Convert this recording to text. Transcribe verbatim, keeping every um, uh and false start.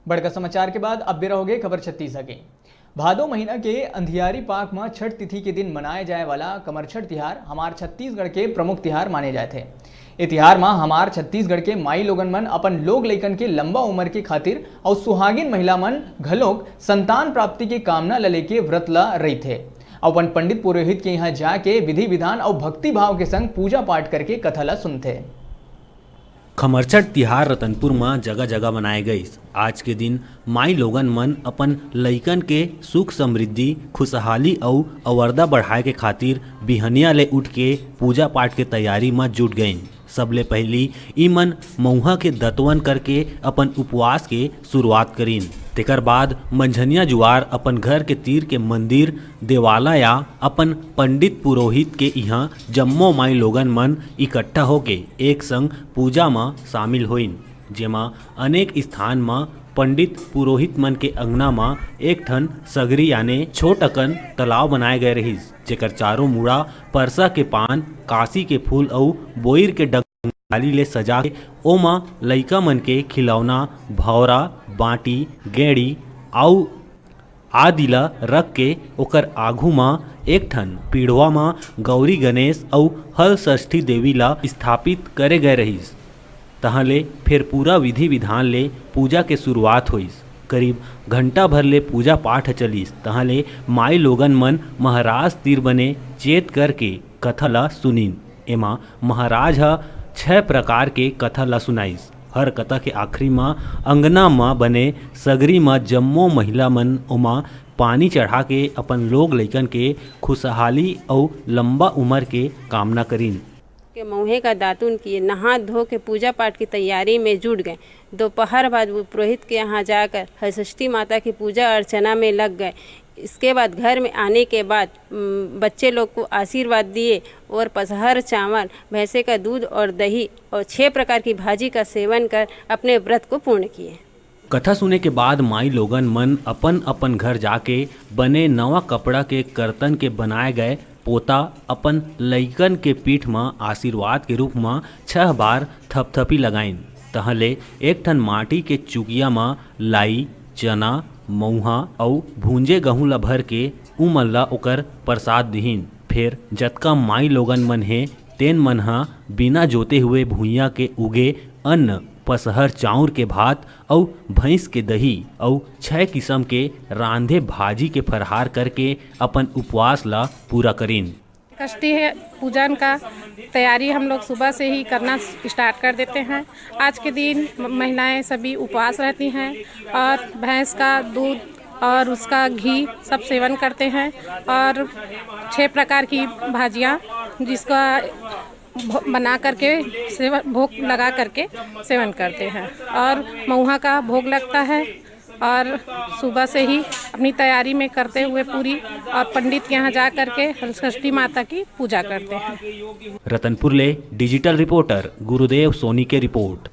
बड़का समाचार के बाद अब बेरा होगे खबर छत्तीसा के। भादो महीना के अंधियारी पाख म छठ तिथि के दिन मनाए जाए वाला कमरछठ तिहार हमार छत्तीसगढ़ के प्रमुख तिहार माने जाथे। ए तिहार म हमार छत्तीसगढ़ के माई लोगन मन अपन लोग लइकन के लंबा उम्र के खातिर अउ सुहागिन महिला मन घलोक संतान प्राप्ति के कामना ल लेके व्रत ल रहिथे। अपन पंडित पुरोहित के यहाँ जाके विधि विधान अउ भक्ति भाव के संग पूजा पाठ करके कथा ल सुनथे। खमरछठ तिहार रतनपुर म जगह-जगह मनाए गइस। आज के दिन माई लोगन मन अपन लइकन के सुख समृद्धि, खुशहाली अउ अवरदा बढ़ाए के खातिर बिहनिया ले उठ के पूजा पाठ के तैयारी म जुट गइन। सबले पहिली ई मन मउहा के दतवन करके अपन उपवास के शुरुआत करिन। तेकर बाद मंझनिया जुआर अपन घर के तीर के मंदिर देवाला या अपन पंडित पुरोहित के इहां जम्मो माई लोगन मन इकट्ठा होके एक संग पूजा म शामिल होइन, जेमा अनेक स्थान म पंडित पुरोहित मन के अंगना म एक ठन सगरी याने छोट अकन तालाब बनाए गए रहिस, जेकर चारों मुड़ा परसा के पान, काशी के फूल अउ बोइर के डाली ले सजा के ओमा लइका मन के खिलौना, भौरा, बांटी, गेड़ी अउ आदि ल रख के ओकर आघू म एक ठन पीढ़वा म गौरी गणेश अउ हलषष्ठी देवी ल स्थापित करे गए रहिस। तहां ले फेर पूरा विधि विधान ले पूजा के शुरुआत होइस। करीब घंटा भर ले पूजा पाठ चलिस। तहां ले माई लोगन मन महाराज तीर बने चेत करके कथा ल सुनिन। एमा महाराज ह छह प्रकार के कथा ल सुनाइस। हर कथा के आखिरी म अंगना म बने सगरी म जम्मो महिला मन ओमा पानी चढ़ा के अपन लोग लइकन के खुशहाली अउ लंबा उम्र के कामना करिन। के मऊहे का दातुन किए, नहा धो के पूजा पाठ की तैयारी में जुट गए। दोपहर बाद वो पुरोहित के यहाँ जाकर हलषष्ठी माता की पूजा अर्चना में लग गए। इसके बाद घर में आने के बाद, उम, बच्चे लोग को आशीर्वाद दिए और पसहर चावल, भैंसे का दूध और दही और छह प्रकार की भाजी का सेवन कर अपने व्रत को पूर्ण किए। कथा सुने के बाद माई लोगन मन अपन अपन घर जाके बने नवा कपड़ा के करतन के बनाए गए पोता अपन लइकन के पीठ म आशीर्वाद के रूप म छह बार थपथपी लगाइन। तहले एक ठन माटी के चुकिया म लाई, चना, मऊहा अउ भूंजे गहूं ल भर के उमन ल ओकर प्रसाद दिहिन। फेर जतका माई लोगन मन हे, तेन मन ह बिना जोते हुए भुइयां के उगे अन्न, पसहर चाउर के भात अउ भैंस के दही अउ छह किसम के रांधे भाजी के फरहार करके अपन उपवास ल पूरा करिन। कष्टी है पूजन का तैयारी हम लोग सुबह से ही करना स्टार्ट कर देते हैं। आज के दिन म-, महिलाएं सभी उपवास रहती हैं और भैंस का दूध और उसका घी सब सेवन करते हैं और छह प्रकार की भाजियाँ जिसका भो- बना करके सेवन, भोग लगा करके सेवन करते हैं और मऊहा का भोग लगता है और सुबह से ही अपनी तैयारी में करते हुए पूरी और पंडित के यहाँ जा करके हलषष्ठी माता की पूजा करते हैं। रतनपुर ले डिजिटल रिपोर्टर गुरुदेव सोनी के रिपोर्ट।